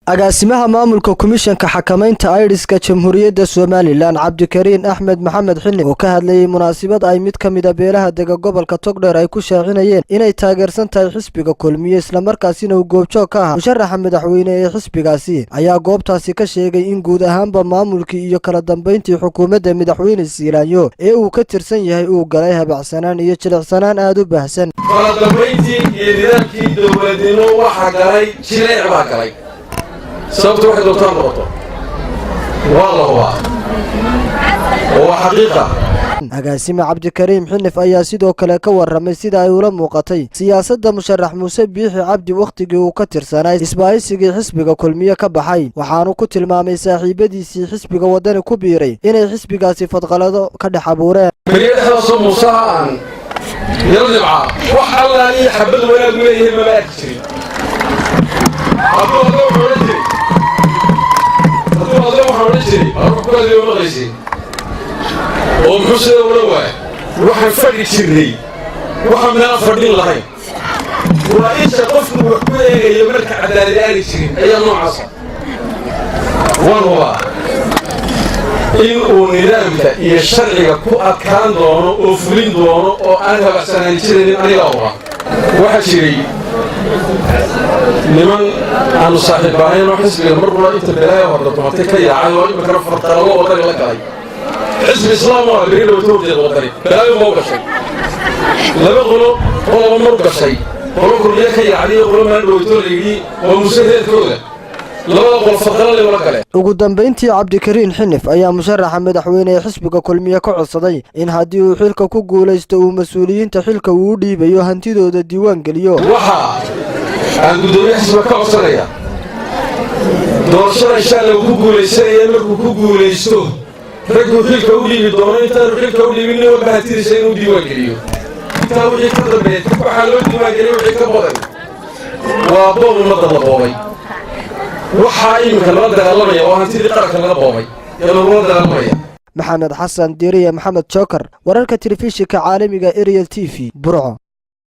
Agaasimaha maamulka Komishanka Xakamaynta Aidiska Jamhuuriyadda Somaliland, Cabdikariin Axmed Maxamed Xini, oo ka hadlayey munaasabad ay mid ka mida beelaha dega gobolka Togdheer ay ku shaacinayeen inay taageersan tahay xisbiga Kulmiye, islamarkaasina uu goobjoog ka ahaa musharaxa madaxweyne ee xisbigaasi, ayaa goobtaasi ka sheegay in guud ahaanba maamulkii iyo kala dambayntii xukuumadda Madaxweyne Siilaanyo ee uu ka tirsan yahay uu galay habacsanaan iyo jilicsanaan aada u baahsan. Kala dambayntii iyo nidaamkii dowladnimo waxaa galay jileec baa galay. Sababta waxay doontaan noqoto, waa la hubaa oo waa xaqiiqa. Agaasime Cabdikariim Xinif ayaa sidoo kale ka warramay sida ay ula muuqatay siyaasadda musharax Muuse Biixi Cabdi wakhtigii uu ka tirsanaa isbahaysigii xisbiga Kulmiye ka baxay, waxaanu ku tilmaamay saaxiibadiisii xisbiga Waddani ku biiray inay xisbigaasi fadqalado ka dhex abuureen. Beriya dhexdaasoo Muusaha aan yaro dhibcaa, wax allaaliyo xabad wanaagu leeyahay maba arki jirin. Hadduu hadlo waxaan odhan jiray, "War, ku hadliyo maqlaysiin oo muxuu sida odhan waaya?" Waxaan fadhi jirnay waxaan meel fadhin lahayn. Waa isha qofku wax ku eegayo marka cadaalad aani jirin ayaa noocaasa. Waan hubaa in uu nidaamka iyo sharciga ku adkaan doono oo fulin doono oo aan habacsanaan jiraynin. Anigaa hubaa. Waxaa jiray niman aanu saaxiib ahayn oo xisbiga mar qura inta balaaya horda dumatay ka yaacay oo iminkana farqalalo Waddani la galay. Xisbi Islaam waa beri dhowto horjeeda Waddani balaayo ma u gashay. Laba qolo, qoloba mar u gashay, qolo Kulmiye ka yaacday iyo qolo maan dhowto la yidhi waa Muuse reerkooda. Labada qol fadqalalay ula galeen. Ugu dambayntii, Cabdikariin Xinif ayaa musharaxa madaxweyne ee xisbiga Kulmiye ka codsaday in haddii uu xilka ku guulaysto uu mas-uuliyiinta xilka uu u dhiibayo hantidooda diiwaan geliyo. Waxa aan guddoomiye xisbiga ka codsanaya, doorashada insha Alla uu ku guulaysanaya, markuu ku guulaysto ragguu xilka u dhiibi doono, intaanu xilka u dhiibin nin walba hantidiisa inuu diiwaan geliyo. Intaa wixii ka dambeeya, waxaa loo diiwaan geliyay wixii ka badan waa boob ummadda la boobay. Waxaa iminka lala dagaalamaya oo hantidii qaranka laga boobay ee lagula dagaalamaya. Maxamed Xasan Diiriye, Maxamed Joker, wararka telefishinka caalamiga Ariel TV, Burco.